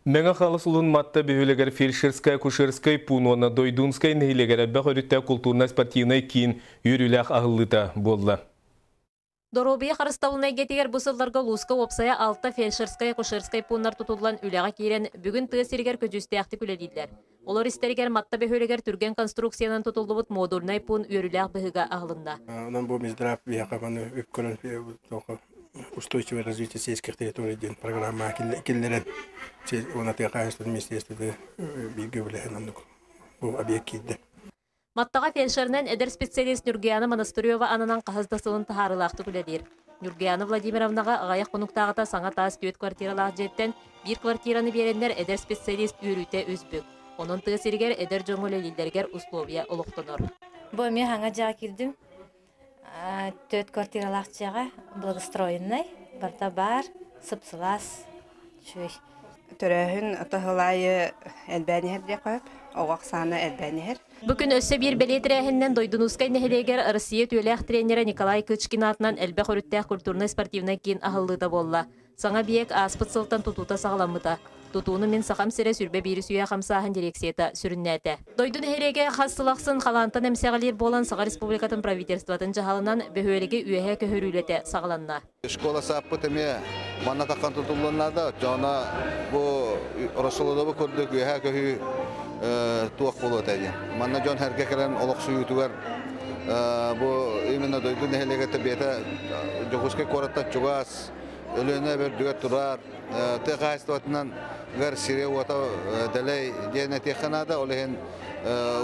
Мэҥэ Хаҥалас улууһун Матта бөһүөлэгэр фельдшерскай-акушерскай пуун уонна Дойдунскай нэһилиэгэр элбэх өрүттээх култуурунай-спортивнай киин үөрүүлээх аһыллыыта буолла. Доруобуйа харыстабылын эйгэтигэр бу сылларга улууска уопсайа алта фельдшерскай-акушерскай пууннар тутуллан үлэҕэ киирэн, бүгүн тыа сиригэр көдьүүстээхтик үлэлииллэр. Олор истэригэр Матта бөһүөлэгэр түргэн конструкциянан тутуллубут модульнай пуун үөрүүлээх быһыыга аһылынна. Онон бу Минздрав биһиэхэ маны үп көрөн устойчивое развитие сельских территорий диэн программа киллэрэн уонна тыа хаһаайыстыбатын министерствота бииргэ үлэһэн оннук бу объект киирдэ. Маттаҕа фельдшеринэн эдэр специалист Нюргуяна Монастырева ананан хаһыс да сылын таһаарыылаахтык үлэлиир. Нюргуяна Владимировнаҕа аҕыйах хонуктааҕыта саҥа таас түөрт квартиралаах дьиэттэн биир квартираны биэрэннэр эдэр специалист үөрүүтэ үс бүк. Онон тыа сиригэр эдэр дьоҥҥо үлэлииллэригэр условия олохтонор. Бу эмиэ саҥа дьиэҕэ киирдим. Түөрт квартиралаах дьиэҕэ благоустроеннай, барыта баар, сып-сылаас, үчүгэй. Төрөөһүн тыһылаайы элбээн иһэр диэххэ сөп, оҕо ахсаана элбээн иһэр. Бу күн өссө биир бэлиэ тэрээһининэн Дойдунуускай нэһилиэгэр Россия үтүөлээх тренерэ Николай Кычкин аатынан элбэх өрүттээх культурнай-спортивнай киин аһыллыыта буолла. Саҥа объект ааспыт сылтан тутуута саҕаламмыта. Тутууну Мин Сахам сирэ 21 үйэ хамсааһын дирекцията сүрүннээтэ. Дойду нэһилиэгэ хас сыл ахсын халаантан эмсэҕэлиир буолан Саха Республикатын правительствотын дьаһалынан бөһүөлэги үөһэ көһөрүү үлэтэ саҕаланна. Школа сааппыт эмиэ манна таххан тутуллан наада. Дьоно бу Росолодовы курдук үөһэ көһүү туох буолуо этэ диэн. Манна дьон сэргэ кэлэн олохсуйуутугар бу именно дойду нэһилиэгэтэ бэйэтэ Дьокуускай куораттан чугас Өлүөнэ бөрдүгэр турар тыа хаһаайыстыбатынан гар сире-уота дэлэй диэн этиэххэ наада, ол иһин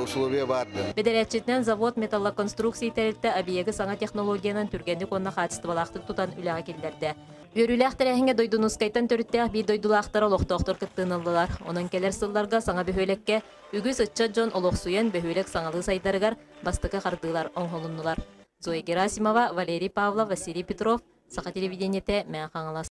условия баар. Бэдэрээтчитинэн завод металлоконструкции тэрилтэ объегы саҥа технологиянан түргэнник уонна хаачыстыбалаахтык тутан үлэҕэ киллэрдэ. Үөрүүлээх тэрээһиҥҥэ Дойдунускайтан төрүттээх биир дойдулаахтара олохтоохтор кыттыыны ыллылар. Онон кэлэр сылларга саҥа бөһүөлэккэ үгүс ыччат дьон олохсуйан бөһүөлэк саҥалыы сайдарыгар бастакы хардыылар оҥоһулуннулар. Зоя Герасимова, Валерий Павлов, Василий Петров, Саха телевидениетэ, Мэҥэ Хаҥалас.